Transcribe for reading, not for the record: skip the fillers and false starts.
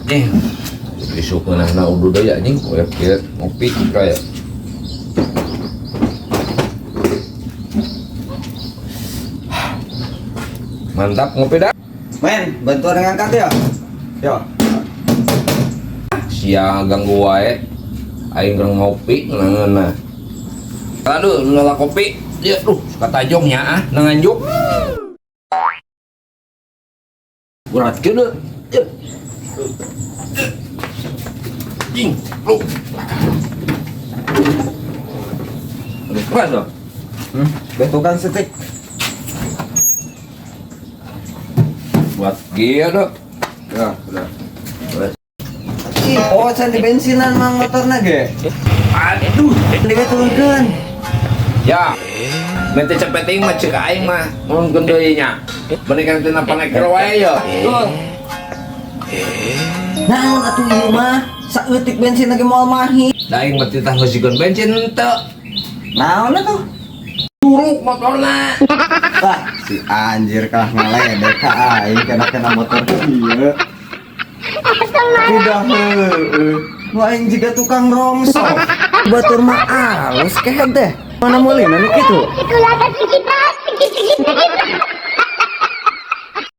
Eh, isuk ngeunahna udu deui anjing, poe kieu ngopi kayak. Mantap ngopi dah. Men, bantuan ngangkat ya. Yo. Sia ganggu wae. Aing keur ngopi ngeunah. Aduh, nolak kopi. Ya, duh, suka tajong nya ah, na nganjuk. Berat kieu deuh. Ya. Jing, lu. Aduh, keras dong. Bentukan setik. Buat gia dong. Ya, udah. Ih, oh, can di bensinan mang motorna ge. Aduh. Dibetulkeun. Ya. Mente cepet aing mah ceuk aing mah ngurungkeun deui nya. Mendingan tina paneker wae ya. Tuh. Naon atuh ieu mah? Saeutik bensin lagi moal mahi. Da aing mah titah ngeusikeun bensin henteu. Naon atuh? Curug motorna. Wah, si anjir kalah ngaledek ka aing kena-kena motor ieu. Udah heueuh. Nu aing jiga tukang rongsok. Batur mah alus kehed deh. Mana meulina nu kitu?